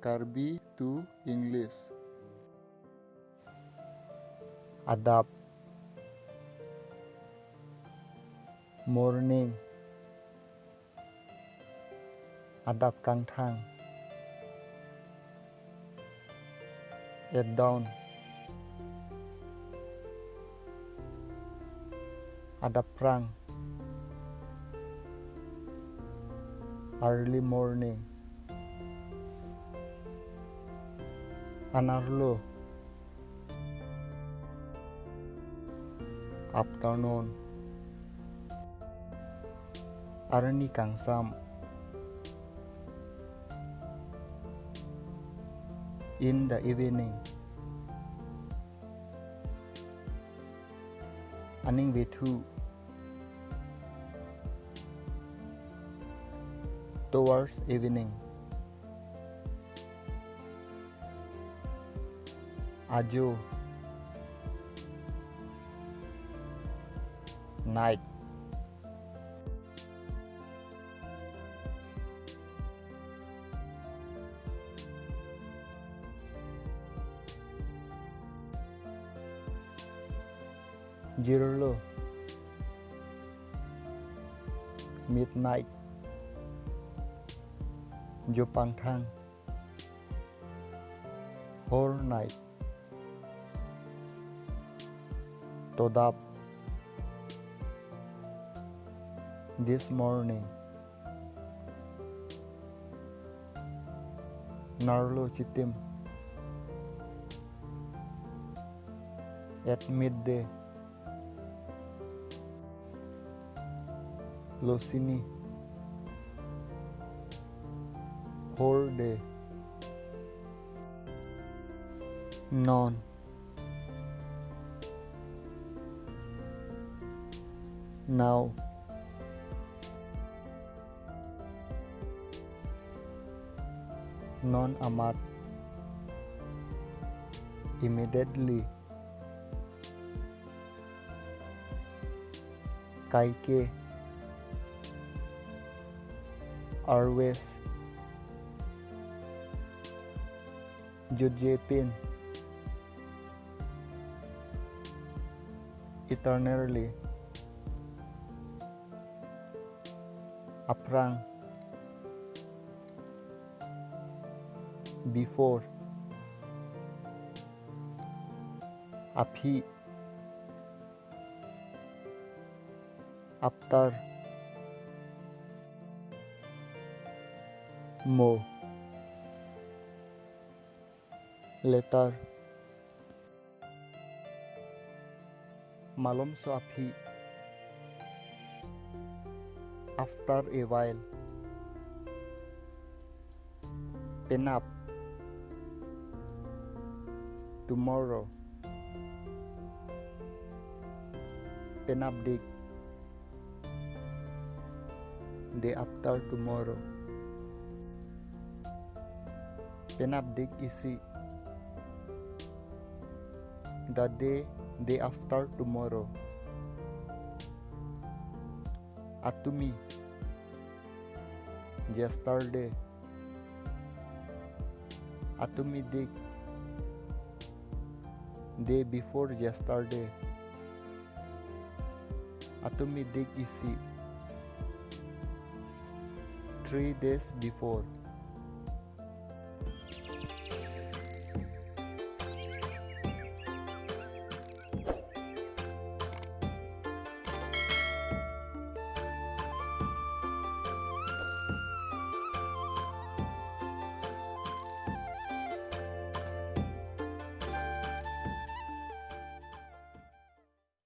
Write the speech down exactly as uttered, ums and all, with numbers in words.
Karbi to English. Adap. Morning. Adap kangthang. At dawn. Adap prang. Early morning. Anerlo. Afternoon. Arni kangsam. In the evening. Aning vethu. Towards evening. Ajo. Night. Jirlo. Midnight. Jopangthang. Whole night. Todap. This morning. Nerlo chitim. At midday. Losini. Whole day. Non. Now. Non amat. Immediately. Kaike. Always. Jutjepin. Eternally. Aphrang. Before. Aphi. After. Mo. Later. Malomso aphi. After a while. Penap. Tomorrow. Penapdik. Day after tomorrow. Penapdik isi. The day, day after tomorrow. Atumi. Yesterday. Atumidik. Day before yesterday. Atumidik isi. Three days before.